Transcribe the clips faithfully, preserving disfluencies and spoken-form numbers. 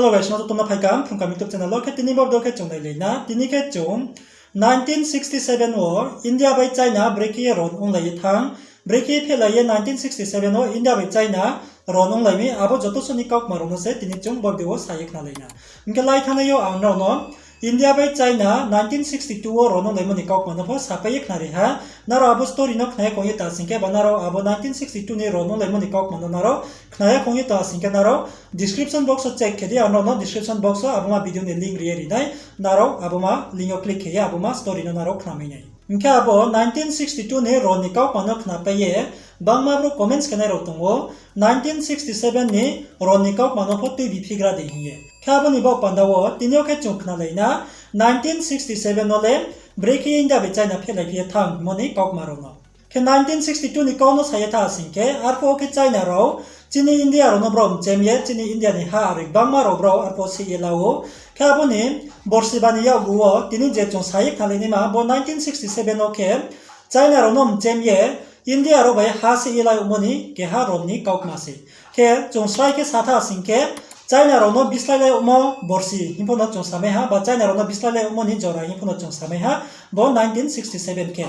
Hello guys, no joto no phaikha Phrungkam YouTube channel wo. Khe tini bo video khe chung nailai na. Tini khe chung nineteen sixty seven wo India bai China brekhe ye ron onglai ye thanng, brekhe ye phehlai ye nineteen sixty seven wo India bai China ron onglai mi, abo joto suh ni kaukma rao no se tini chung bo video wo sa ye khnalai na. Hing khe lai thanngnai yo ang nrao no India bai China nineteen sixty two wo ron onglaimo ni kaukma no pho sapai ye khnari ha. Nrao abo story no khna ya khong ye ta sing khe ba nrao abo nineteen sixty two ni ron onglaimo ni kaukma no nrao khna ya khong ye ta sing khe nrao description box wo check khe di, ang nrao no description box wo abo ma video ni link ri ye ri nai, nrao abo ma link wo click khe ye abo ma story no nrao khnamai nai. Hing khe abo nineteen sixty two ni ron ni kaukma no khnapai ye bangma brouh comments khe nai rao tong ou, nineteen sixty seven ni ron ni kaukma no pho tuibi phigra di hing ye. Khe abo ni baoh panda wo tini yo khe chung khnalai na, nineteen sixty seven no le brekhe ye India bai China phehlai phi ye thanng hingmo ni kaukma rao no. Khe nineteen sixty two ni kau no sa ye tha sing khe, arphuh wo khe China rao chini India rao no brao mchem ye, chini India ni ha aroi gbangma rao brao arphuh wo seh ye la ou. Khe abo ni borsi ba ni yakgu wo tini je chung sa ye khnalai naima, bo nineteen sixty seven no khe China rao no mchem ye India rao bai ha seh ye la yagmo ni keha ron ni kaukma se. Khe chung srai khe sa tha sing khe, China rao no bislái lai yagmo borsi hing pho no chung samai ha, ba China rao no bislái lai yagmo ni jora hing pho no chung samai ha, bo nineteen sixty seven khe.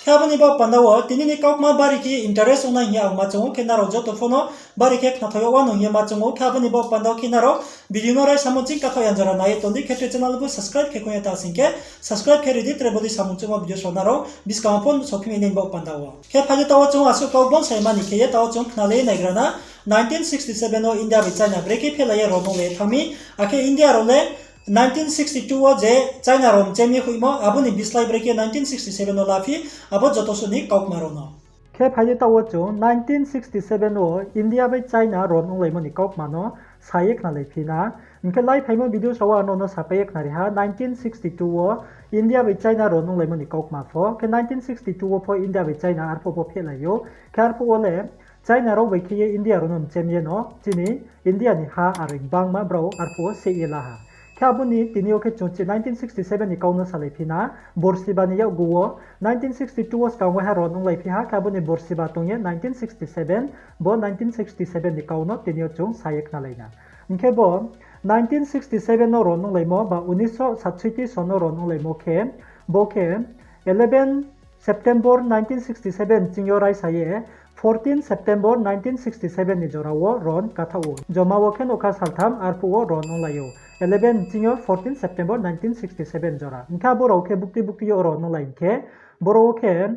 Khe abo ni baoh panda wo tini ni kaukma bari khe interest ong nai hing ye ang ma choung ou, khe nrao joto pho no bari khe khnathao yag wanou hing ye ma choung ou. Khe abo ni baoh panda wo khe nrao video no raisa mo ching kathaoh ya jora nai ye tong di, khe tre channel bo subscribe khe khong ye ta sing khe subscribe khe ri di, tre bodei samung chungmo video rao nrao buskang wo pho sophi mai nai ni baoh panda wo. Khe phai di taoh wo chung asuh kau gbon saimani khe ye taoh wo chung khnalai ye naigra na, nineteen sixty seven wo India bai China brekhe phehlai ye ron onglai ye thanng mi, akhe India rao le nineteen sixty two wo je China rao mchem ye hoihmo, abo ni bislái brekhe nineteen sixty seven wo la phi, abo joto suh ni kaukma rao no. Khe phai di taoh wo chung nineteen sixty seven wo India bai China ron onglaimo ni kaukma no sa ye khnalai phi na. Hing khe lai phaimo video rao wo ang nrao no sapai ye khnari ha, nineteen sixty two wo India bai China ron onglaimo ni kaukma pho. Khe nineteen sixty two wo pho India bai China arphuh pho phehlai ou. Khe arphuh wo le China rao bai khe ye India rao no mchem ye no chini India ni ha aroi gbangma brao arphuh wo seh ye la ha. Khe abo ni tini yo khe chung chi nineteen sixty seven ni kau no salai phi na, borsi ba ni yakgu wo nineteen sixty two wo skang waiha ron onglai phi ha, khe abo ni borsi ba tong ye nineteen sixty seven, bo nineteen sixty seven ni kau no tini yo chung sa ye khnalai na. Hing khe bo nineteen sixty seven no ron onglaimo ba unisho satsoiti son no ron onglaimo khe, bo khe eleven September nineteen sixty seven ching yo raisa ye, fourteen September nineteen sixty seven ni jora wo ron kathaoh ou. Joma wo khe nougkha saltham arphuh wo ron onglai ou. Eleven ching yo fourteen September nineteen sixty seven jora. Hing khe abo rao khe bukti bukti yo ron onglai hing khe, boro wo khe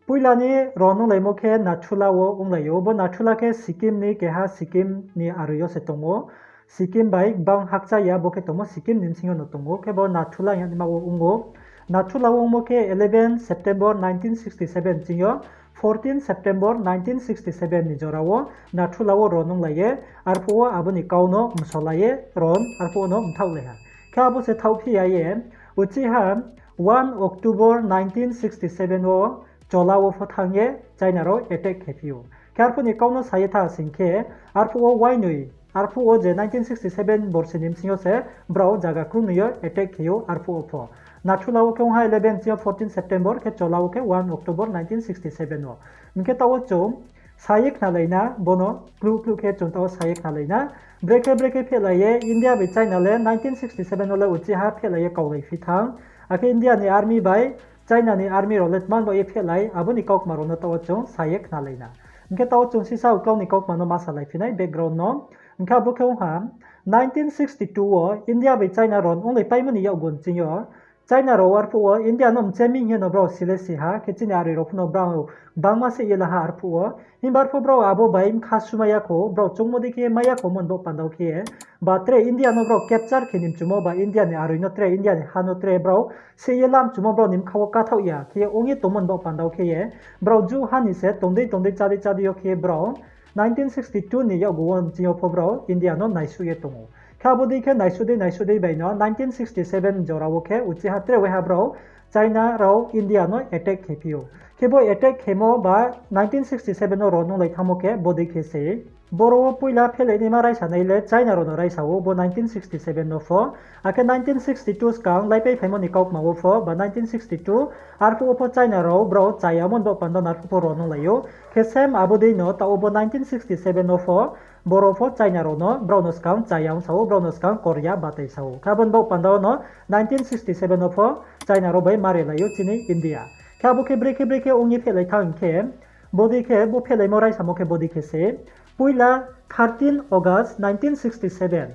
poila ni ron onglaimo khe Nathula wo onglai ou. Bo Nathula khe Sikkim ni keha, Sikkim ni aroi yo se tong ou. Sikkim bai gbang hakcha ya bo khe tongmo, Sikkim ni bsing yo no tong ou, khe bo Nathula hing ye naima wo ong ou. Nathula wo ongmo khe eleven September nineteen sixty seven ching yo fourteen September nineteen sixty seven ni jora wo Nathula wo ron onglai ye, arphuh wo abo ni kau no msolai ye ron arphuh wo no mthaohlai ha. Khe abo se thaohphi ya ye, uchih ha one October nineteen sixty seven wo Chola wo pho thanng ye China rao attack khe phi ou. Khe arphuh ni kau no sa ye tha sing khe, arphuh wo wainoi, arphuh wo je nineteen sixty seven borsi ni bsing yo se brao zaga krungnoi yo attack khe ou arphuh wo pho. Nathula wo khe ong ha eleven ching yo fourteen September, khe Chola wo khe one October nineteen sixty seven wo. Hing khe taoh wo chung sa ye khnalai na, bono kluh kluh khe chung taoh wo sa ye khnalai na. Brekhe brekhe phehlai ye India bai China le nineteen sixty seven wo le uchih ha phehlai ye kaulai phi thanng. Akhe India ni army bai China ni army rao le tma baoh ye phehlai, abo ni kaukma rao no taoh wo chung sa ye khnalai na. Hing khe taoh wo chung sisa uklau ni kaukma no ma salai phi nai background no. Hing khe abo khe ong ha, nineteen sixty two wo India bai China ron onglai paimo ni yakgu ching yo, China rao arphuh wo India no mchem mi hing ye no brao si le si ha, khe chini aroi rao pho no brao gbangma seh ye la ha arphuh wo. Himba arphuh brao abo bai bkha sumai ya kho, brao choungmo dei khe mai ya kho mon bo panda wo khe ye. Ba tre India no brao capture khe ni mchumo, ba India ni aroi no tre, India ni ha no tre brao seh ye la mchumo, brao ni bkha wo kathaoh ya khe ye ong ye tongmo ni baoh panda wo khe ye, brao ju ha ni se tong dei tong dei, chá dei chá dei yo khe ye brao nineteen sixty two ni yakgu wo ching yo pho brao India no naisuh ye tong ou. Khe abo dei khe naisuh dei naisuh dei bai no nineteen sixty seven jora wo khe uchih ha tre waiha brao China rao India no attack khe phi ou. Khe bo attack khemo ba nineteen sixty seven no ro nunglai thanngmo khe bodei khe se. Boro wo poila phelai naima raisa nai le China rao no raisa ou bo nineteen sixty seven no pho. Akhe nineteen sixty two skang laipai phaimo ni kaukma wo pho ba nineteen sixty two, arphuh wo pho China rao brao chayamo ni baoh panda no arphuh pho ro nunglai ou. Khe same abo dei no taoh wo bo nineteen sixty seven no pho, boro pho China rao no brao no skang chaya ong sa ou, brao no skang Korea batai sa ou. Khe abo ni baoh panda wo no nineteen sixty seven no pho China rao bai mare lai ou chini India. Khe abo khe brekhe brekhe ong ye phelai thanng khe, bodei khe bo phelaimo raisamo khe bodei khe se, poila thirteen August nineteen sixty seven.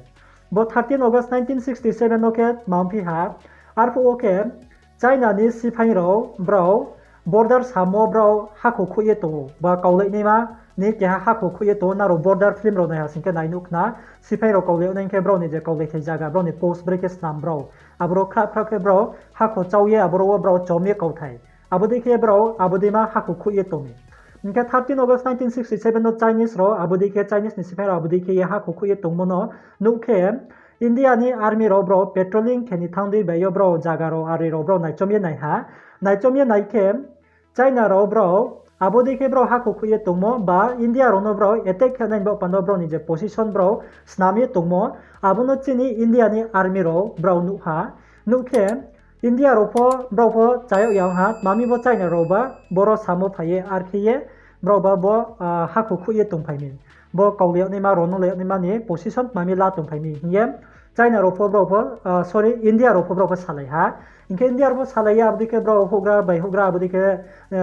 Bo thirteen August nineteen sixty seven no khe tma ongphi ha, arphuh wo khe China ni siphaing rao brao border samo brao hakho khuih ye tong ou, ba kaulai naima ni keha hakho khuih ye tong ou, nrao border film rao nai ha sing khe nai nuh khna, siphaing rao kaulai yag nai khe brao ni je kaulaithai zaga, brao ni post brekhe snam brao, aboro khra khra khe brao hakho chau ye aboro wo brao chom ye kauthai. Abo dei khe brao abo dei ma hakho khuih ye tong mi. Hing khe thirteen August nineteen sixty seven no Chinese rao abo dei khe Chinese ni siphaing rao abo dei khe ye hakho khuih ye tongmo no nuh khe, India ni army rao brao patrolling khe ni thanng dei bai yo brao zaga rao ari rao brao naichom ye nai ha. Naichom ye nai khe China rao brao abo dei khe brao hakho khuih ye tongmo ba India rao no brao attack khe nai ni baoh panda brao ni je position brao snam ye tongmo, abo no chini India ni army rao brao nuh ha. Nuh khe India rao pho brao pho chayag ya ong ha, tma mi bo China rao ba boro samo phai ye ar khe ye brao ba bo hakho khuih ye tongphai mi. Bo kaulai yag naima, ro nunglai yag naima ni position tma mi la tongphai mi hing ye China rao pho brao pho, sorry, India rao pho brao pho salai ha. Hing khe India rao pho salai ye abo dei khe brao houhgra bai houhgra abo dei khe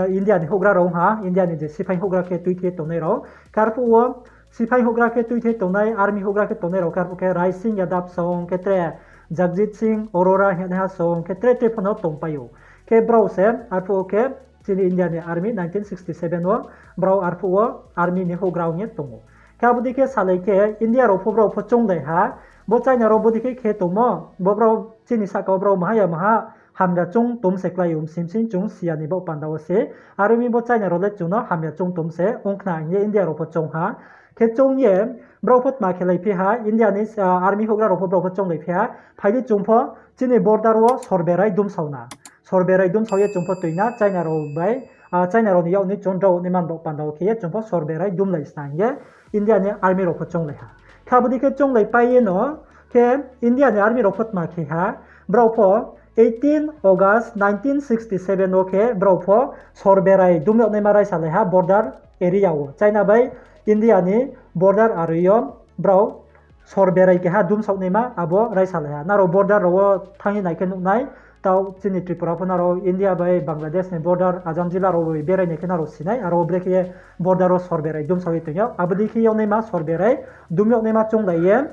India ni houhgra rao ong ha, India ni je siphaing houhgra khe tuithe tongnai rao. Khe arphuh wo siphaing houhgra khe tuithe tongnai, army houhgra khe tongnai rao khe arphuh khe Rai Singh Yadav song khe tre Jagjit Singh Arora hing ye naiha song khe tre tre pho no tongpai ou. Khe brao se arphuh wo khe chini India ni army nineteen sixty seven wo brao arphuh wo army ni houhgra ong ye tong ou. Khe abo dei khe salai khe India rao pho brao pho chounglai ha, bo China rao bodei khe khe tongmo, bo brao chini sahka wo brao maha ya maha hamya choung tom se klái ou, msimsing chung siya ni baoh panda wo se. Aro mi bo China rao le chung no hamya choung tom se ong khna hing ye India rao pho choung ha. Khe choung ye brao pho tma khe lai phi ha, India ni army houhgra rao pho brao pho chounglai phi ha, phai di chung pho chini border wo sorberai dumsao na. Sorberai dumsao ye chung pho tui na, China rao bai, China rao ni yak ni chung drao ni man baoh panda wo khe ye chung pho sorberai dumlai sna hing ye India ni army rao pho chounglai ha. Khe abo dei khe chounglai pai ye no khe India ni army rao pho tma khe ha, brao pho eighteen August nineteen sixty seven wo khe brao pho sorberai dum yag naima raisa lai ha border area wo. China bai India ni border ari yo brao sorberai keha dumsao naima abo raisa lai ha. Nrao border rao wo thanng ye nai khe nuh nai, taoh chini Tripura pho nrao India bai Bangladesh ni border Ajam jila rao bai berai nai khe nrao si nai, aro brekhe ye border wo sorberai dumsao ye tong yag. Abo dei khe yag naima sorberai dum yag naima chounglai ye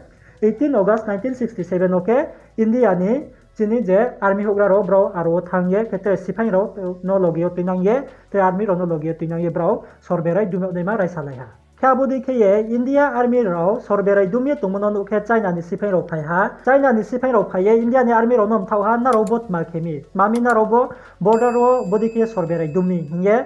eighteen August nineteen sixty seven wo khe India ni chini je army houhgra rao brao aro wo thanng ye khe tre siphaing rao no loge yo tuinang ye, tre army rao no loge yo tuinang ye brao sorberai dum yag naima raisa lai ha. Khe abo dei khe ye India army rao sorberai dum ye tongmo no nuh khe China ni siphaing rao phai ha. China ni siphaing rao phai ye India ni army rao no mthaoh ha, nrao bo tma khe mi? Tma mi nrao bo border wo bodei khe sorberai dum mi hing ye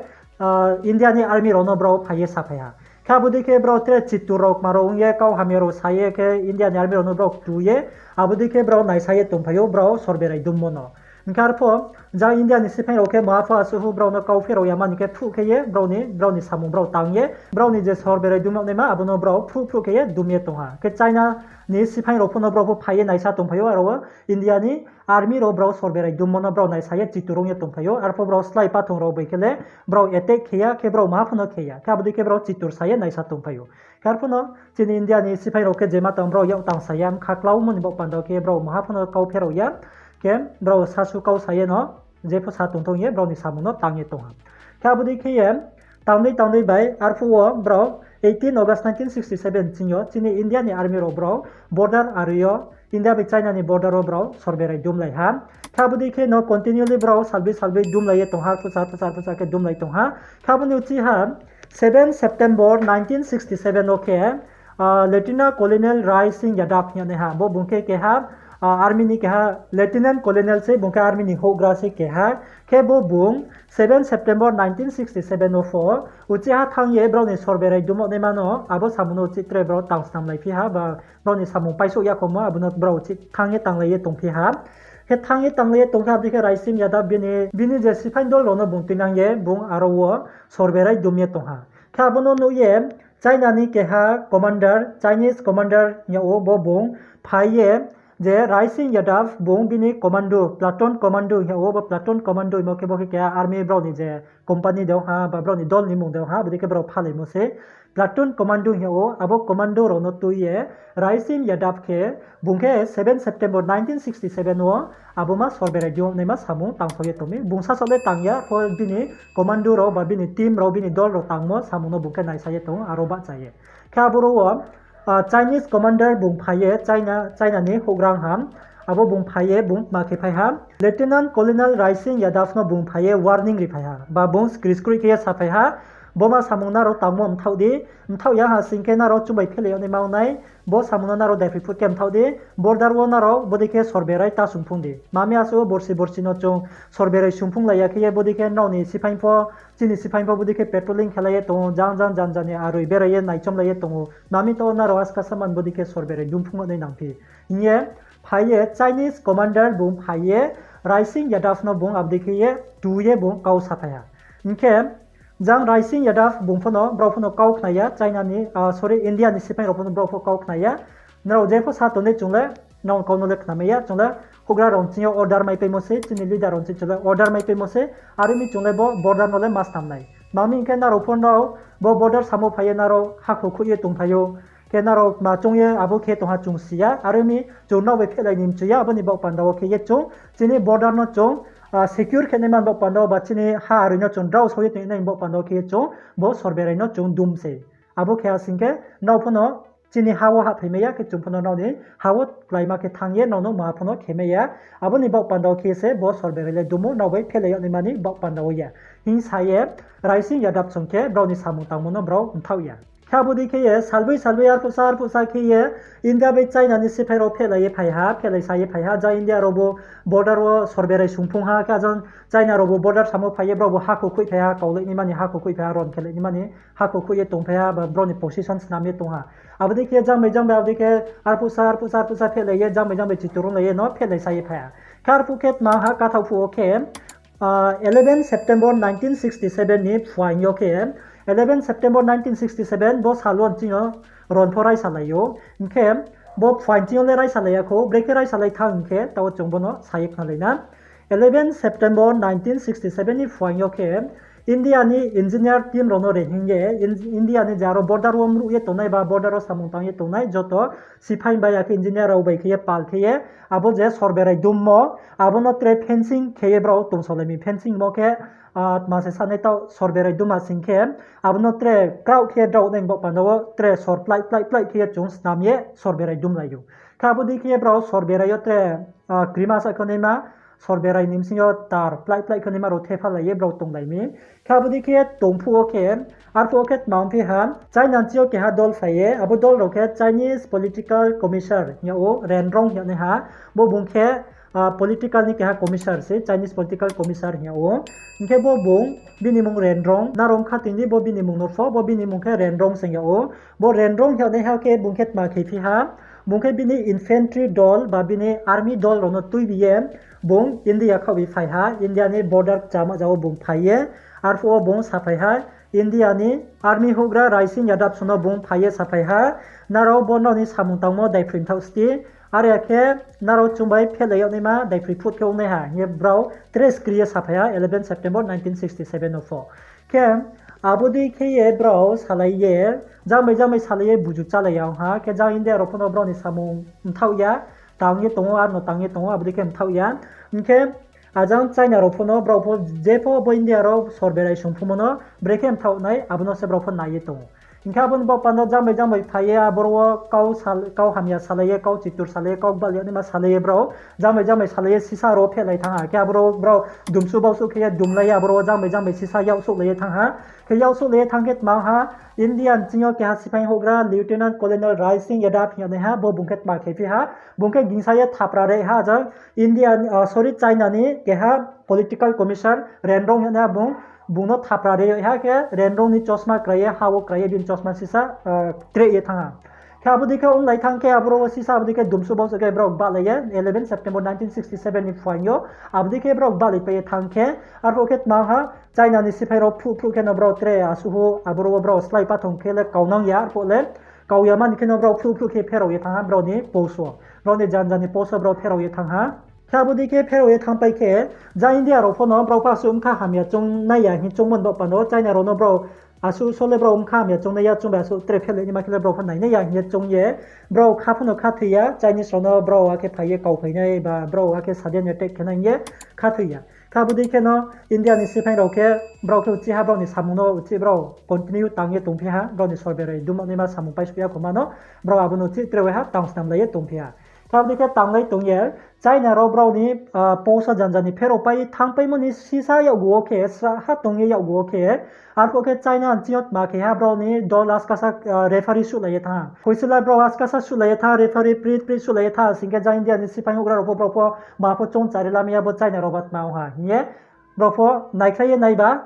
India ni army rao no brao phai ye saphai ha. Khe abo dei khe brao tre chitur rao kma rao ong ye kau hamya rao sa ye khe India ni army rao no brao ktu ye, abo dei khe brao naisa ye tongphai ou brao sorberai dummo no. Hing khe arpho jang India ni siphaing rao khe maha pho asuh brao no kau pherao ya mani khe phruh khe ye brao ni, brao ni samung brao tang ye, brao ni je sorberai dum yag naima abo no brao phruh phruh khe ye dum ye tong ha. Khe China ni siphaing rao pho no brao pho phai ye naisa tongphai ou, aro wo India ni army rao brao sorberai dummo no brao naisa ye chitur ong ye tongphai ou, arpho brao slái pathong rao bai khe le brao attack khe ya, khe brao maha pho no khe ya, khe abo dei khe brao chitur sa ye naisa tongphai ou. Khe arpho no chini India ni siphaing rao khe jema tang brao yak tang sa ya, mkha klaumo ni baoh panda wo khe brao maha pho no kau pherao ya, khe brao sasu kau sa ye no, jepho sa tongthong ye brao ni samung no tang ye tong ha. Khe abo dei khe ye tang dei tang dei bai arphuh wo brao eighteen August nineteen sixty seven ching yo chini India ni army rao brao border ari yo India bai China ni border wo brao sorberai dumlai ha. Khe abo dei khe no continually brao salbei salbei dumlai ye tong ha, arphuh sa, arphuh sa, arphuh sa khe dumlai tong ha. Khe abo ni uchih ha seven September nineteen sixty seven wo khe Lieutenant Colonel Rai Singh Yadav hing ye naiha, bo bung khe keha army ni keha lieutenant colonel se, bung khe army ni houhgra se keha. Khe bo bung seven September nineteen sixty seven wo pho uchih ha thanng ye brao ni sorberai dum yag naima no, abo samung no uchih tre brao tang snamlai phi ha, ba brao ni samung paisouh ya khomo, abo no brao uchih thanng ye tanglai ye tongphi ha. Khe thanng ye tanglai ye tong khe, abo dei khe Raising Yadav bini, bini je siphaing dol rao no bung tuinang ye bung aro wo sorberai dum ye tong ha. Khe abo no nuh ye China ni keha commander, Chinese commander hing yag ou, bo bung phai ye je Raising Yadav bung bini commando, platoon commando hing yag ou, bo platoon commando hingmo khe bo khe keha army brao ni je company de ong ha, ba brao ni dol ni mmung de ong ha, abo dei khe brao phalaimo se. Platoon commando hing yag ou, abo commando rao no tui ye Raising Yadav khe bung khe seven September nineteen sixty seven wo abo ma sorberai dum naima samung tangphao ye tong mi. Bung sasaoh le tang ya, pho bini commando rao ba bini team rao, bini dol rao tangmo samung no bung khe naisa ye tong ou, aro bahcha ye. Khe aboro wo, ah, Chinese commander bung phai ye, China, China ni houhgra ong ha, abo bung phai ye bung tma khe phai ha, Lieutenant Colonel Raising Yadav no bung phai ye warning ri phai ha, ba bung skri skri khe ye sa phai ha, bo ma samung nrao tangmo mthaoh di, mthaoh ya ha sing khe nrao chung bai phelai yag naima ong nai, bo samung no nrao daiphroi phut khe mthaoh di, border wo nrao bodei khe sorberai ta sungphung di. Mami asuh wo borsi borsi no chung sorberai sungphunglai ya khe ye bodei khe nrao ni siphaing pho, chini siphaing pho bodei khe patrolling khelai ye tong ou, jang jang jan jan ni aroi berai ye naichomlai ye tong ou. Mami to nrao aska saman bodei khe sorberai dumphung nai nangphi. Hing ye phai ye Chinese commander bung phai ye Raising Yadav no bung abo dei khe ye tu ye bung kau saphai ha. Hing khe jang Raising Yadav bung pho no, brao pho no kau khna ya, China ni, ah, sorry, India ni siphaing rao pho no brao pho kau khna ya. Nrao je pho sa tong dei chung le, nrao kau no le khnamai ya, chung le houhgra rao nching yo order maipaimo se, chini leader rao nching chung le order maipaimo se, are ong mi chung le bo border no le ma snam nai. Mami hing khe nrao pho nrao bo border samo phai ye nrao hakho khuih ye tongphai ou. Khe nrao tma choung ye abo khe tong ha chung si ya, are ong mi chung nrao bai phelai ni mchu ya, abo ni baoh panda wo khe ye chung chini border no chung, ah, secure khe naima ni baoh panda wo ba chini ha aroi no chung drao sao ye tong nai ni baoh panda wo khe ye chung bo sorberai no chung dum se. Abo khe ha sing khe nrao pho no chini ha wo hahphaimai ya, khe chung pho no nrao ni ha wo kláima khe thanng ye nrao no ma pho no khemai ya. Abo ni baoh panda wo khe se bo sorberai le dum ou, nrao bai phelai yag naima ni baoh panda wo ya, hing sa ye Raising Yadav song khe brao ni samung tangmo no brao mthaoh ya. Khe abo dei khe ye salboi salboi arphuhsa arphuhsa khe ye India bai China ni siphai rao phelai ye phai ha, phelai sa ye phai ha, jang India rao bo border wo sorberai sungphung ha, khe ajang China rao bo border samo phai ye brao bo hakho khuih phai ha, kaulai naima ni hakho khuih phai ha, ron khelai naima ni hakho khuih ye tongphai ha, ba brao ni position snam ye tong ha. Abo dei khe jang bai jang bai abo dei khe arphuhsa arphuhsa arphuhsa phelai ye jang bai jang bai chitur onglai ye no phelai sa ye phai ha. Khe arphuh khe tma ha, kathaoh phuh wo khe, ah, eleven September nineteen sixty seven ni phuaing yo khe, eleven September nineteen sixty seven bo sal wo nching yo ron pho raisa lai ou. Hing khe bo phuaing ching yo le raisa lai ya khou, brekhe raisa lai thanng hing khe taoh chung bo no sa ye khnalai na. Eleven September nineteen sixty seven ni phuaing yo khe India ni engineer team rao no rehing ye, In-, India ni je aro border wo mruh ye tongnai ba border wo samung tang ye tongnai joto siphaing bai akhe engineer rao bai khe ye pal khe ye, abo je sorberai dummo, abo no tre fencing khe ye brao tongsaolai mi. Fencing mo khe, ah, tma se sanai taoh sorberai dumma sing khe, abo no tre kraoh khe ye drao nai ni baoh panda wo tre sor plaih plaih plaih khe ye chung snam ye sorberai dumlai ou. Khe abo dei khe ye brao sorberai yo tre, ah, krima sa khe naima, sorberai ni bsing yo tar plaih plaih khe naima rao thephalai ye brao tonglai mi. Khe abo dei khe ye tong phuh wo khe, arphuh wo khe tma ongphi ha, China nching yo keha dol phai ye, abo dol rao khe Chinese political commissar hing yag ou, Ren Rong hing yag naiha, bo bung khe, ah, political ni keha commissar se, Chinese political commissar hing yag ou. Hing khe bo bung, bini mmung Ren Rong, nrao mkha toing di bo bini mmung no pho, bo bini mmung khe Ren Rong se hing yag ou. Bo Ren Rong hing yag naiha khe bung khe tma khe phi ha, bung khe bini infantry dol ba bini army dol rao no tuibi ye, bung India khaoh bi phai ha, India ni border kchama ja wo bung phai ye, arphuh wo bung saphai ha, India ni army houhgra Raising Yadav song no bung phai ye saphai ha, nrao bo nrao ni samung tangmo daiphroi mthaoh sti, are ya khe nrao chung bai phelai yag naima daiphroi phut khe ong nai ha hing ye brao tre skri ye saphai ha eleven September nineteen sixty seven no pho. Khe abo dei khe ye brao salai ye, jang bai jang bai salai ye buju chálai ya ong ha, khe jang India rao pho no brao ni samung mthaoh ya, tang ye tong ou, aro no tang ye tong ou, abo dei khe mthaoh ya. Hing khe ajang China rao pho no, brao pho je pho bo India rao sorberai sungphungmo no brekhe mthaoh nai, abo no se brao pho nai ye tong ou. Hing khe abo ni baoh panda jang bai jang bai phai ye, aboro wo kau sal-, kau hamya salai ye, kau chitur salai ye, kau bal yag naima salai ye brao, jang bai jang bai salai ye sisa rao phehlai thanng ha. Khe aboro brao dumsuh bausuh khe ye dumlai ye, aboro wo jang bai jang bai sisa yaksouhlai ye thanng ha. Khe yaksouhlai ye thanng khe tma ha, India nching yo keha siphaing houhgra Lieutenant Colonel Raising Yadav hing yag naiha, bo bung khe tma khe phi ha, bung khe gingsa ye thapra re ha, jang India, ah, sorry, China ni keha political commissar Ren Rong hing yag naiha bung, bung no thapra re yag ha khe Ren Rong ni chosma krai ye, ha wo krai ye bini chosma sisa, ah, treh ye thanng ha. Khe abo dei khe onglai thanng khe aboro wo sisa abo dei khe dumsuh bausuh khe brao gbahlai ye eleven September nineteen sixty seven ni phuaing yo abo dei khe brao gbahlai pai ye thanng khe, arphuh khe tma ha, China ni siphai rao phruh phruh khe no brao tre asuh hu aboro wo brao slái pathong khe le kaunang ya, arphuh le kau ya mani khe no brao phruh phruh khe pherao ye thanng ha brao ni post wo. Brao ni janja ni post wo brao pherao ye thanng ha. Khe abo dei khe pherao ye thanngpai khe, jang India rao pho no brao pho asuh bkha hamya choung nai ya hing choungmo ni baoh panda wo China rao no brao asuh so le brao bkha hamya choung nai ya, chung bai asuh tre phehlai naima khe le brao pho nai nai ya hing ye choung ye, brao kha pho no khathoi ya, Chinese rao no brao akhe phai ye kauphai nai ba brao akhe sudden attack khe nai hing ye khathoi ya. Khe abo dei khe no India ni siphai rao khe brao khe uchih ha brao ni samung no uchih brao continue tang ye tongphi ha, brao ni sorberai dumnaima samung paisuh ya khoma no brao abo no uchih tre waiha tang snamlai ye tongphi ha. Khe abo dei khe tanglai tong ye, China rao brao ni post wo janja ni pherao pai thanngpaimo ni sisa yakgu wo khe, srahha tong ye yakgu wo khe, arphuh khe China nching yo tma khe ha brao ni dol askasa referee suhlai ye thanng ha. Huisila brao askasa suhlai ye thanng, referee prit prit suhlai ye thanng sing khe jang India ni siphai houhgra rao pho brao pho ma pho choung chari lamai ya bo China rao ba tma ong ha hing ye brao pho naikhlai ye naiba,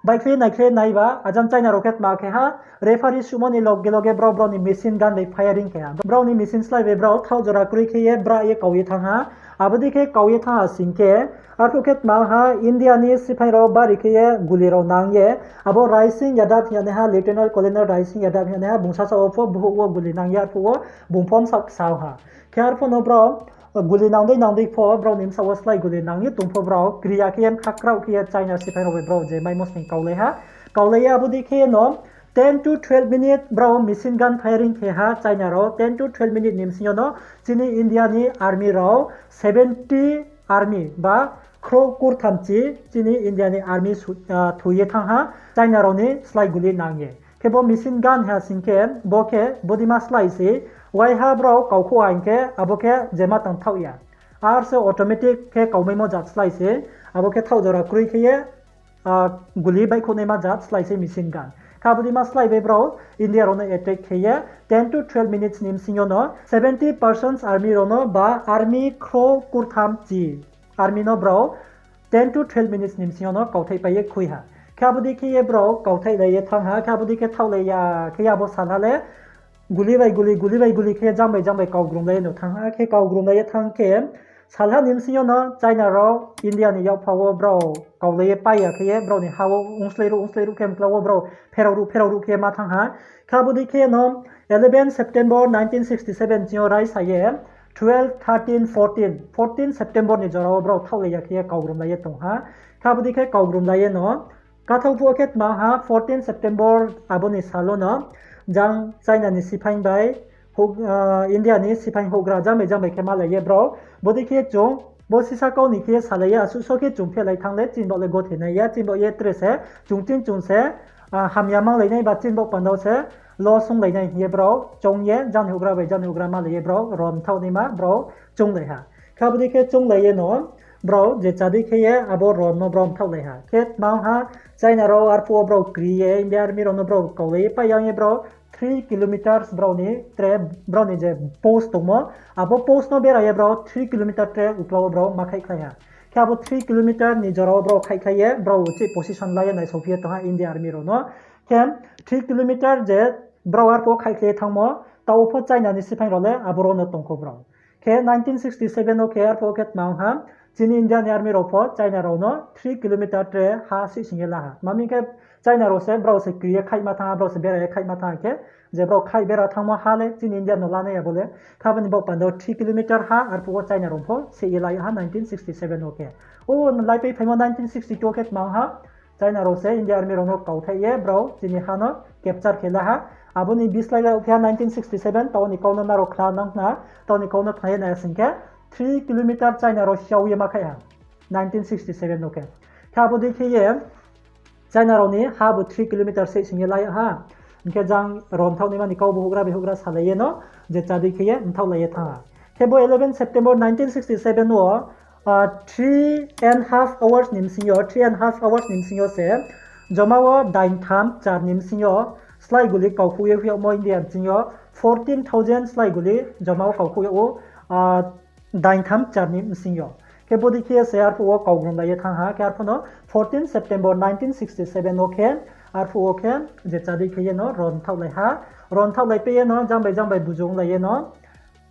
baihkhlai ye naikhlai ye naiba, ajang China rao khe tma khe ha, referee suhmo ni loge loge brao brao ni machine gun bai firing khe ha. Brao ni machine slái bai brao thaoh jora kroi khe ye brah ye kau ye thanng ha. Abo dei khe kau ye thanng ha sing khe, arphuh khe tma ha, India ni siphai rao bari khe ye guli rao nang ye, abo Rai Singh Yadav hing ye naiha, Lieutenant Colonel Rai Singh Yadav hing ye naiha, bung sasaoh wo pho buhouh wo guli nang ye arphuh wo bung pho bsaoh ksa ha. Khe arphuh no brao guli nang dei nang dei pho brao ni bsaoh wo slái guli nang ye tong pho brao kri ya khe ye bkha kraoh khe ye China siphai rao bai brao je maimo sning kaulai ha. Kaulai ye abo dei khe ye no ten to twelve minute brao machine gun firing khe ha China rao, ten to twelve minute ni bsing yo no chini India ni army rao seventy army ba khrouh kurthamchi chini India ni army thoi ye thanng ha China rao ni slái guli nang ye. Khe bo machine gun ha sing khe bo khe bodeima slái se, waiha brao kaukhouh ha hing khe abo khe jema tang thaoh ya. Ar se automatic khe kaumaimo jat slái se, abo khe thaoh jora kroi khe ye guli baihkhouh naima jat slái se machine gun. Khe abo deima slái bai brao India rao no attack khe ye ten to twelve minutes ni bsing yo no seventy percent army rao no ba army khrouh kurtham chi army no brao ten to twelve minutes ni bsing yo no kauthai pai ye khui ha. Khe abo dei khe ye brao kauthai lai ye thanng ha, khe abo dei khe thaohlai ya khe ye abo salha le guli bai guli, guli bai guli khe jang bai jang bai kaugrumlai ye no thanng ha. Khe kaugrumlai ye thanng khe salha ni bsing yo no China rao India ni yakpha wo brao kaulai ye pai ya khe ye brao ni ha wo ongslái ruh ongslái ruh khe mkla wo brao pherao ruh pherao ruh khe ma thanng ha. Khe abo dei khe no eleven September nineteen sixty seven ching yo raisa ye twelve, thirteen, fourteen, fourteen September ni jora wo brao thaohlai ya khe ye kaugrumlai ye tong ha. Khe abo dei khe kaugrumlai ye no kathaoh phuh wo khe tma ha fourteen September abo ni sal wo no jang China ni siphai bai India ni siphai houhgra jang bai jang bai khe malai ye brao. Bodei khe chung bo sisa kau ni khe salai ye asuh so khe chung phehlai thanng le chini baoh le gothe nai ya, chini baoh ye tre se chung chini chung se hamya manglai nai ba chini baoh panda wo se lo songlai nai hing ye brao choung ye jang ni houhgra bai jang ni houhgra malai ye brao rom thaoh naima brao chounglai ha. Khe abo dei khe chounglai ye no brao je chadei khe ye abo rom no brao mthaohlai ha. Khe tma ha China rao arphuh wo brao kri ye India army rao no brao kaulai ye pai yang ye brao three kilometers brao ni tre brao ni je post tongmo, abo post no bera ye brao three kilometer tre uklau wo brao ma khaihkhlai ha. Khe abo three kilometer ni jora wo brao khaihkhlai ye brao uchih position la ye naisaophi ye tong ha India army rao no. Khe three kilometer je brao arphuh wo khaihkhlai ye thanngmo, taoh wo pho China ni siphai rao le aboro no tongkho brao. Khe nineteen sixty seven wo khe arphuh wo khe tma ong ha, chini India ni army rao pho China rao no three kilometer tre ha sihsing ye la ha. Tma hing khe China rao se brao se kri ye khaihma thanng ha, brao se bera ye khaihma thanng ha khe, je brao khaih bera thanngmo ha le chini India no lanai ya bo le. Khe abo ni baoh panda wo three kilometer ha arphuh wo China rao pho sih ye la ha nineteen sixty seven wo khe. O laipai phaimo nineteen sixty two wo khe tma ong ha, China rao se India army rao no kauthaih ye brao chini ha no capture khe la ha. Abo ni bislái lai phi ha nineteen sixty seven, taoh ni kau no nrao khna nang khna, taoh ni kau no khna ye nai sing khe three kilometer China rao siao ye ma khaih ha nineteen sixty seven wo khe. Khe abo dei khe ye China rao ni ha bo three kilometer se sing ye la ha. Hing khe jang romthaoh naima ni kau bo houhgra bai houhgra salai ye no je chadei khe ye mthaohlai ye thanng ha. Khe bo eleven September nineteen sixty seven wo three and half hours ni bsing yo, three and half hours ni bsing yo se joma wo daingtham char ni bsing yo slái guli kaukhouh ye hoih yagmo India ni bsing yo fourteen thousand slái guli joma wo kaukhouh yag ou daingtham char ni bsing yo. Khe bodei khe ye se arphuh wo kaugrumlai ye thanng ha, khe arphuh no fourteen September nineteen sixty seven wo khe Arphuh wo khe je chadi khe ye no ron thaohlai ha, ron thaohlai pe ye no jang bai jang bai buju onglai ye no,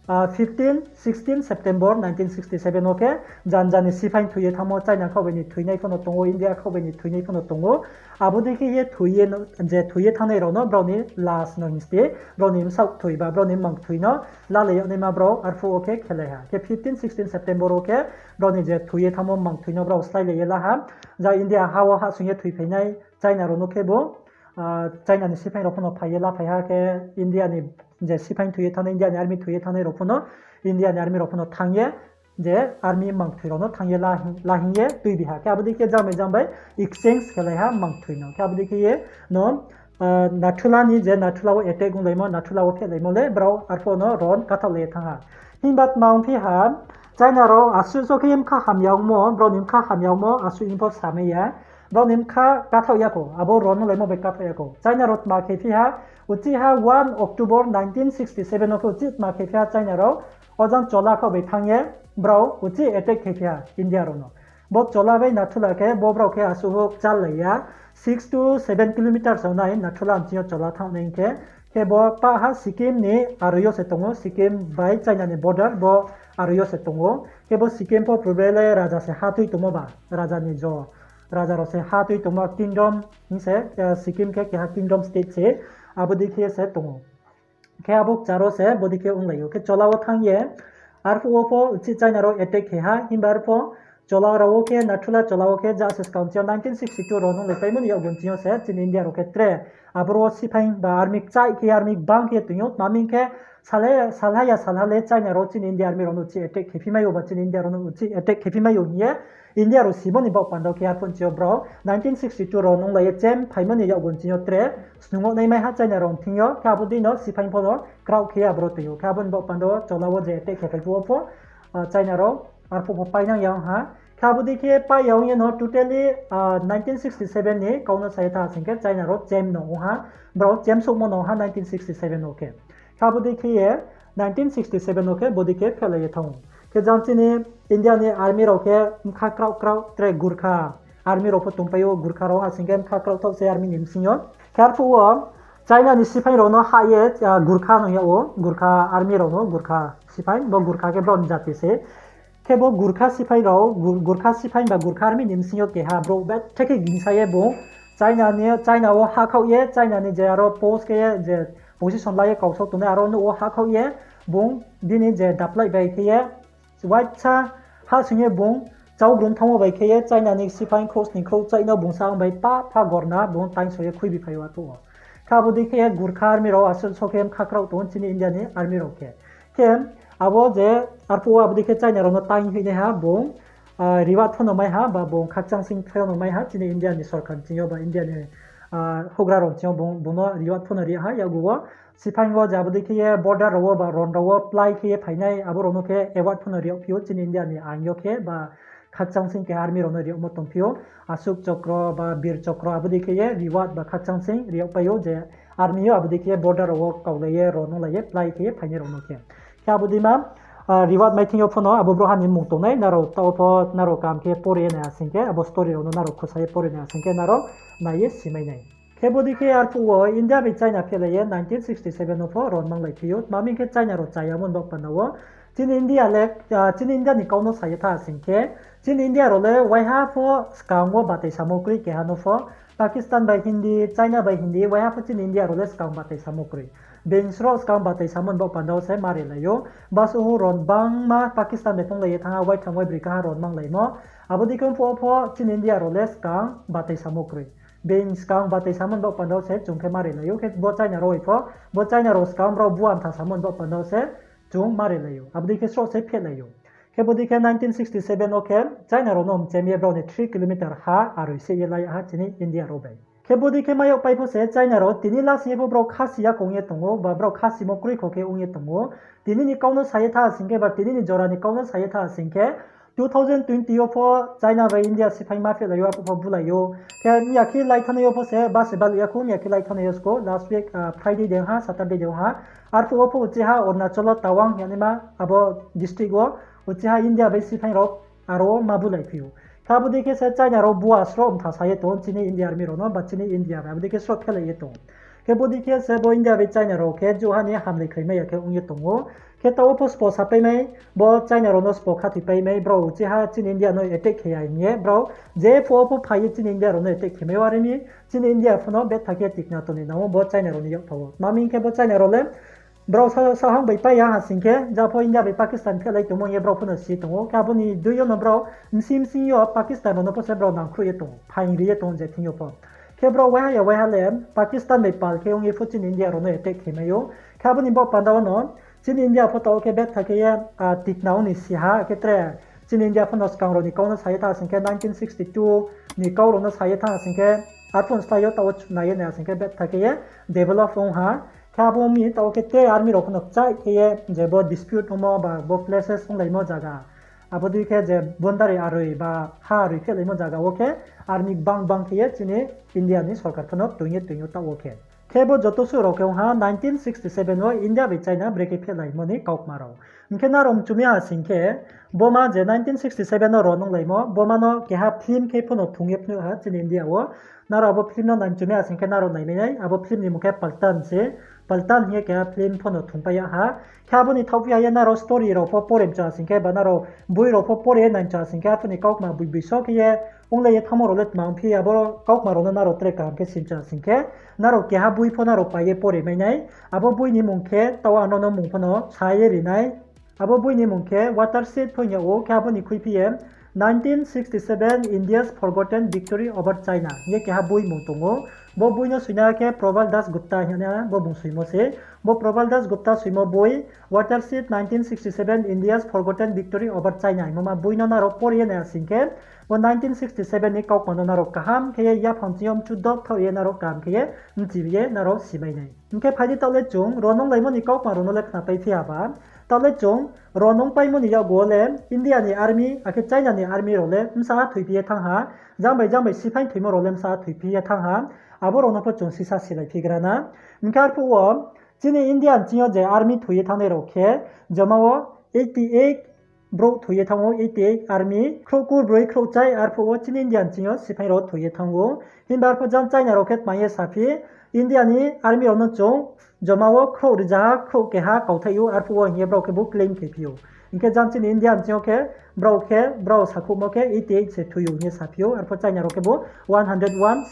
ah, fifteen, sixteen September nineteen sixty seven wo khe janja ni siphaing thoi ye thanngmo, China khaoh bai ni thoinai pho no tong ou, India khaoh bai ni thoinai pho no tong ou. Abo dei khe ye thoi ye no, je thoi ye thanngnai rao no brao ni last no hing se, brao ni bsaoh thoi ba, brao ni mang thoi no lalai yag naima brao arphuh wo khe khelai ha. Khe fifteen, sixteen September wo khe brao ni je thoi ye thanngmo mang thoi no brao sláilai ye la ha. Ja India ha wo hahsoing ye thoiphainai China rao no khe bo, ah, China ni siphaing rao pho no phai ye laphai ha khe India ni je siphaing thoi ye thanngnai, India ni army thoi ye thanngnai rao pho no, India ni army rao pho no thanng ye, je army mang thoi rao no thanng ye la hing, la hing ye tuibi ha. Khe abo dei khe jang bai jang bai exchange khelai ha mang thoi no. Khe abo dei khe ye no, ah, Nathula ni je Nathula wo attack onglaimo, Nathula wo phehlaimo le brao arphuh no ron kathaohlai ye thanng ha. Himba tma ongphi ha, China rao asuh so khe ye bkha hamya ongmo, brao ni bkha hamya ongmo asuh hing pho samai ya. Brao ni bkha kathaoh ya khou, abo ron onglaimo bai kathaoh ya khou. China rao tma khe phi ha, uchih ha one October nineteen sixty seven wo khe uchih tma khe phi ha China rao, ojang Chola khaoh bai thanng ye, brao uchih attack khe phi ha India rao no. Bo Chola bai Nathula khe bo brao khe asuh kchallai ya, six to seven kilometer so nai Nathula bsing yo Chola thanng nai khe, khe bo pah ha Sikkim ni aroi yo se tong ou, Sikkim bai China ni border bo aroi yo se tong ou. Khe bo Sikkim pho purbe le raja se ha tui tongmo ba, raja ni jo, raja rao se ha tui tongmo kingdom hing se, eh, Sikkim khe keha kingdom state se, abo dei khe se tong ou. Khe abo kchar wo se bodei khe onglai ou. Khe Chola wo thanng ye, arphuh wo pho uchih China rao attack khe ha, himba arphuh Chola rao wo khe, Nathula Chola wo khe ja se skang ching yo nineteen sixty two ron onglaipaimo ni yakgu ching yo se chini India rao khe tre, aboro wo siphaing ba army kchaih khe, army gbang khe toing ou, tma hing khe salha, salha ya salha le China rao chini India army rao no uchih attack khe phi mai ou ba chini India rao no uchih attack khe phi mai ou hing ye India rao simo ni baoh panda wo khe arphuh ching yo brao nineteen sixty two ron onglai ye chem phaimo ni yakgu ching yo tre snung wo naimai ha China rao thing yo, khe abo dei no siphaing pho no kraoh khe ye aboro toing ou. Khe abo ni baoh panda wo Chola wo je attack khe phai phuh wo pho, ah, China rao arphuh pho painang ya ong ha. Khe abo dei khe pai ya ong ye no totally, ah, nineteen sixty seven ni kau no sa ye tha sing khe China rao chem no ong ha, brao chem souhmo no ong ha nineteen sixty seven wo khe. Khe abo dei khe ye nineteen sixty seven wo khe bodei khe phehlai ye thanng ou. Khe jang chini India ni army rao khe bkha kraoh kraoh tre Gurkha army rao pho tongpai ou, Gurkha rao ha sing khe bkha kraoh thaoh se army ni bsing yo. Khe arphuh wo China ni siphaing rao no hah ye, ah, Gurkha no yag ou, Gurkha army rao no, Gurkha siphaing, bo Gurkha khe brao ni jati se. Khe bo Gurkha siphaing rao, Gur-, Gurkha siphaing ba Gurkha army ni bsing yo keha brouh bethe khe gingsa ye bung China ni, China wo hahkhaoh ye, China ni je aro post khe ye je position la ye kau sao tongnai aro nouh wo hahkhaoh ye, bung bini je daplai bai khe ye, waisa hahsoing ye bung chaugrum thanngmo bai khe ye, China ni siphaing khrouh sning khrouh chaih no bung sa ong bai pa pha gorna bung taingso ye khuibi phai ou arphuh wo. Khe abo dei khe ye Gurkha army rao asuh so khe bkha kraoh tong ou chini India ni army rao khe. Khe abo je arphuh wo abo dei khe China rao no taing hoihnaiha bung, ah, reward pho no mai ha, ba bung khakchang sing pho no mai ha, chini India ni sorkar ching yo ba India ni, ah, houhgra rao ching yo bung, bung no reward pho no ri ha, yakgu wo siphaing wo je abo dei khe ye border rao wo ba ron rao wo plai khe ye phainai, abo rao no khe award pho no ri yag phi ou, chini India ni ain yo khe ba khakchang sing khe army rao no ri yagmo tong phi ou, Ashok Chakra ba Bir Chakra abo dei khe ye reward ba khakchang sing ri yagpai ou je army yo abo dei khe ye border rao wo kaulai ye ron onglai ye plai khe ye phainai rao no khe. Khe abo dei ma, ah, reward mai thing yo pho no abo brouhha ni mmung tongnai, nrao taoh pho nrao kaham khe pore ye nai asing khe, abo story rao no nrao khusa ye pore nai asing khe nrao nai ye simai nai. Khe bodei khe arphuh wo India bai China phehlai ye nineteen sixty seven wo pho ron manglai phi ou, tma hing khe China rao chayamo ni baoh panda wo. Chini India le, ah, chini India ni kau no sa ye tha asing khe, chini India rao le waiha pho skang wo batai samo kroi keha no pho. Pakistan bai Hindi, China bai Hindi, waiha pho chini India rao le skang batai samo kroi. Being sro skang batai samo ni baoh panda wo se marilai ou. Basuh ron bangma Pakistan bai phonglai ye thanng ha, waitham waibroi kaha ron manglaimo. Abo dei khe phuh wo pho chini India rao le skang batai samo kroi. Being skang batai samo ni baoh panda wo se chung khe marilai ou khe bo China rao bai pho, bo China rao skang brao buamtha samo ni baoh panda wo se chung marilai ou. Abo dei khe sroh se phehlai ou. Khe bodei khe nineteen sixty seven wo khe China rao no mchem ye brao ni three kilometer ha aroi se ye la ya ha chini India rao bai. Khe bodei khe mai yagpai pho se China rao tini lasing ye pho brao khasi ya kong ye tong ou, ba brao khasimo kroi kho khe ong ye tong ou. Tini ni kau no sa ye tha asing khe, ba tini ni jora ni kau no sa ye tha asing khe, two thousand twenty yo pho China bai India siphaing ma phehlai ou, arphuh pho bulai ou. Khe miya khe lai thanai yo pho se ba se baluh ya khou, miya khe lai thanai yo sko, last week, ah, Friday de ha, Saturday de ha. Arphuh wo pho uchih ha Arunachal wo Tawang hing ye naima abo district wo, uchih ha India bai siphaing rao aro wo ma bulai phi ou. Khe abo dei khe se China rao bua sroh mtha sa ye tong ou chini India army rao no, ba chini India bai abo dei khe sroh phelai ye tong ou. Khe bo dei khe se bo India bai China rao khe jouha ni hamlai khlaimai ya khe ong ye tong ou. Khe taoh wo pho sbo sapaimai, bo China rao no sbo khathoipaimai, brao chiha chini India no attack khe ya hing ye, brao je phuh wo pho phai ye chini India rao no attack khe mai, are mi chini India pho no betha khe tikna tong ni nang ou bo China rao ni yakpha wo. Tma hing khe bo China rao le brao sa-, sahang bai pai ya ha sing khe, jang pho India bai Pakistan phelai tongmo hing ye brao pho no si tong ou. Khe abo ni dui yo no brao bsing bsing yo Pakistan rao no pho se brao nangkhruh ye tong ou, phaing ri ye tong ou je thing yo pho. Khe brao waiha ya waiha le Pakistan bai pal khe ong ye pho chini India rao no attack khe mai ou. Khe abo ni baoh panda wo no chini India pho taoh khe betha khe ye, ah, tikna ong ni si ha, khe tre chini India pho no skang rao ni kau no sa ye thanng sing khe, nineteen sixty two ni kau rao no sa ye thanng sing khe, arphuh slái yo taoh wo chunai ye nai sing khe betha khe ye develop ong ha. Khe abo mi taoh khe tre army rao pho no kchaih khe ye je bo dispute ongmo ba bo clashes onglaimo zaga, abo dei khe je boundary aroi ba ha aroi phehlaimo zaga wo khe army gbang gbang khe ye chini India ni sorkar pho no toing ye toing ou taoh wo khe. Khe bo joto suh rao khe ong ha nineteen sixty seven wo India bai China brekhe phehlaimo ni kaukma rao. Hing khe nrao mchu mi ha sing khe, bo ma je nineteen sixty seven no rao nunglaimo, bo ma no keha film khe pho no thung ye phnuh ha chini India wo. Nrao abo film no nai mchu mi ha sing khe nrao naimai nai, abo film ni mung khe Paltan se, Paltan hing ye keha film pho no thungpai ya ha. Khe abo ni thaohphi ha ye nrao story rao pho pore mchu ha sing khe, ba nrao boi rao pho pore nai mchu ha sing khe, arphuh ni kaukma boi boi so khe ye onglai ye thanngmo rao le tma ongphi, abo kaukma rao no nrao tre kaham khe si mchu ha sing khe, nrao keha boi pho nrao pai ye pore mai nai. Abo boi ni mung khe taoh ang nrao no mung pho no sa ye ri nai. Abo boi ni mung khe Watershed pho hing yag ou, khe abo ni khuiphi ye nineteen sixty seven India's Forgotten Victory Over China hing ye keha boi mung tong ou. Bo boi no soinaiha khe Probal Das Gupta hing ye bo bung soimo se. Bo Probal Das Gupta soimo boi Watershed nineteen sixty seven India's Forgotten Victory Over China hingmo ma boi no nrao pore ye nai ha sing khe, bo nineteen sixty seven ni kaukma no nrao kaham khe ye yaphang ching yo mchu dok thaoh ye nrao kaham khe ye mchi ye nrao si mai nai. Hing khe phai di taoh le chung rao nunglaimo ni kaukma rao no le khnapaiphi ha ba. Taoh le chung rao nungpaimo ni yakgu wo le India ni army akhe China ni army rao le bsa thoiphi ye thanng ha, jang bai jang bai siphaing thoimo rao le bsa thoiphi ye thanng ha, abo rao no pho chung sisa silaiphi gra na. Hing khe arphuh wo chini India ni ching yo je army thoi ye thanngnai rao khe, joma wo eighty eight brouh thoi ye thanng ou, eighty eight army, khrouh kurbroi khrouh chai arphuh wo chini India ni ching yo siphaing rao thoi ye thanng ou. Himba arphuh jang China rao khe tma ye saphi, India ni army rao no chung joma wo khrouh rizaha khrouh keha kauthaih ou, arphuh wo hing ye brao khe bo claim khe phi ou. Hing khe jang chini India ni ching yo khe brao khe, brao sakhouhmo khe eighty eight se thoi ou hing ye saphi ou, arphuh China rao khe bo one hundred one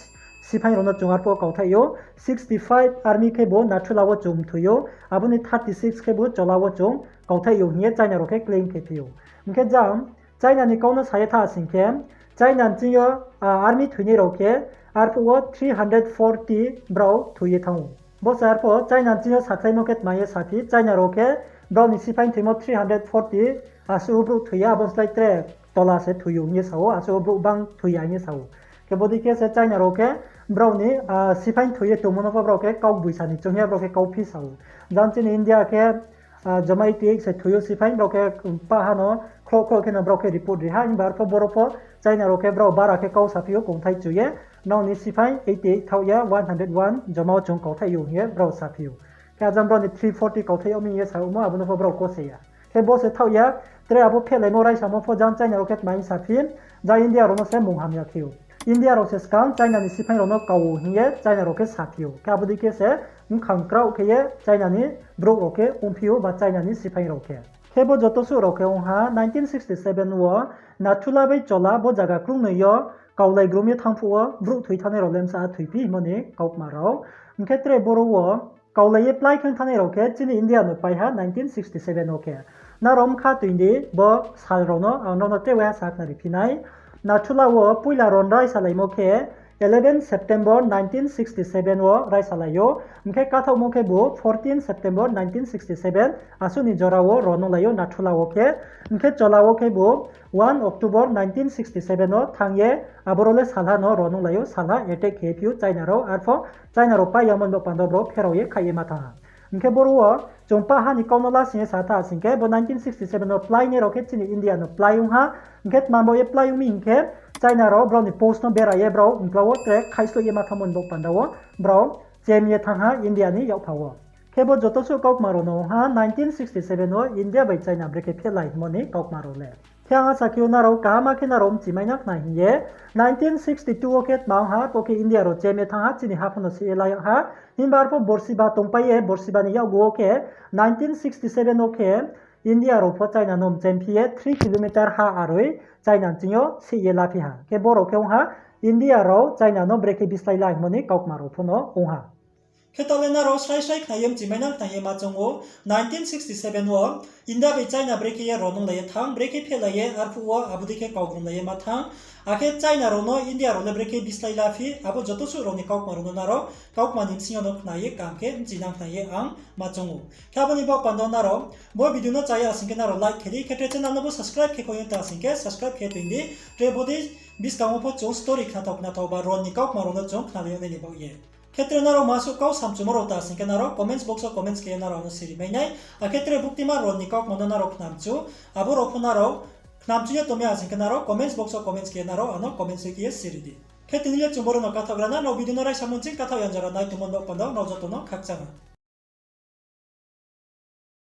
siphaing rao no chung arphuh wo kauthaih ou, sixty five army khe bo Nathula wo chung mthoi ou, abo ni thirty six khe bo Chola wo chung kauthaih ou hing ye China rao khe claim khe phi ou. Hing khe jang China ni kau no sa ye thanng sing khe, China ni ching yo, ah, army thoinai rao khe arphuh wo three hundred forty brao thoi ye thanng ou. Bo se arphuh China ni ching yo sakhlaimo khe tma ye saphi, China rao khe brao ni siphaing thoimo three hundred forty, asuh brouh thoi ya, abo slái tre tola se thoi ou hing ye sa ou, asuh brouh bang thoi ya hing ye sa ou. Khe bo dei khe se China rao khe brao ni, ah, siphaing thoi ye tongmo no pho brao khe kau gboisa ni choung ye brao khe kauphi sa ou. Jang chini India khe, ah, joma eighty eight se thoi ou siphaing, brao khe, um, pah ha no khrouh khrouh khe no brao khe report ri ha, himba arphuh boro pho China rao khe brao bara khe kau saphi ou kongthai chu ye, nrao ni siphaing eighty eight thaoh ya, one hundred one joma wo chung kauthaih ou hing ye brao saphi ou. Khe ajang brao ni three forty kauthaih yag mi hing ye sa omo, abo no pho brao kose ya. Khe bo se thaoh ya, tre abo phehlaimo raisamo pho jang China rao khe tma hing saphi, jang India rao no se mung hamya khe ou. India rao se skang China ni siphaing rao no kau ou hing ye China rao khe saphi ou. Khe abo dei khe se bkhang kraoh khe ye China ni brouh rao khe ongphi ou ba China ni siphaing rao khe. Khe bo joto suh rao khe ong ha nineteen sixty seven wo Nathula bai Chola bo zaga krungnoi yo kaulai grum ye thanng phuh wo brouh thoi thanngnai rao le bsa thoiphi hingmo ni kaukma rao. Hing khe tre boro wo kaulai ye plái khe thanngnai rao khe chini India no pai ha nineteen sixty seven wo khe. Nrao mkha tui di bo sal rao no, ang nrao no tre waiha sakhnari phi nai. Nathula wo poila ron raisalaimo khe eleven September nineteen sixty seven wo raisalai ou. Hing khe kathaohmo khe bo fourteen September nineteen sixty seven, asuh ni jora wo ron nunglai ou Nathula wo khe. Hing khe Chola wo khe bo one October nineteen sixty seven wo thanng ye, aboro le salha no ron nunglai ou, salha attack khe phi ou China rao, arphuh China rao pai yamo ni bo panda brao pherao ye khaih ye ma thanng ha. Hing khe boro wo chung pah ha ni kau no lasing ye sa tha sing khe, bo nineteen sixty seven wo pláinai rao khe chini India no plái ong ha. Hing khe tma bo ye plái ong mi hing khe, China rao brao ni post no bera ye brao mkla wo tre khaihsloih ye ma thanngmo ni bo panda wo brao chem ye thanng ha India ni yakpha wo. Khe bo joto suh kaukma rao no ong ha nineteen sixty seven wo India bai China brekhe phehlai hingmo ni kaukma rao le. Khe ang asa khe o nrao kaham khe nrao mchimai nang khna hing ye, nineteen sixty two wo khe tma ong ha, bo khe India rao chem ye thanng ha, chini ha pho no se ye la yag ha. Himba arphuh borsiba tongpai ye, borsiba ni yakgu wo khe, nineteen sixty seven wo khe, India rao pho China no mchem phi ye three kilometer ha aroi China nching yo se ye la phi ha. Khe bo rao khe ong ha, India rao China no brekhe bislái la hingmo ni kaukma rao pho no ong ha. Khe taoh le nrao srai srai khna ye mchimai nang khna ye ma choung ou, nineteen sixty seven wo India bai China brekhe ye ro nunglai ye thanng, brekhe phehlai ye arphuh wo abo dei khe kaugrumlai ye ma thanng. Akhe China rao no India rao le brekhe bislái la phi, abo joto suh rao ni kaukma rao no nrao kaukma ni bsing yo no khna ye kaham khe mchi nang khna ye ang ma choung ou. Khe abo ni baoh panda nrao bo video no cha ya sing khe nrao like khe di, khe tre channel no bo subscribe khe kho ye ta sing khe subscribe khe toing di, tre bo dei buskang wo pho chung story khnathao khnathao ba ro ni kaukma rao no chung khnalai yag nai ni baoh ye. Khe tre nrao masuh kau samchumo rao ta sing khe nrao comments box wo comments khe ye nrao no siri mai nai. Akhe tre buktima ro ni kaukma no nrao khnamchu, abo rao pho nrao khnamchu ye tongmai ya sing khe nrao comments box wo comments khe ye nrao ano comments khe ye siri di. Khe tini le chung boro no kathaohgra na, nrao video no raisa mung ching kathaoh ya jora nai tongmo no panda nrao joto no khakchang ha.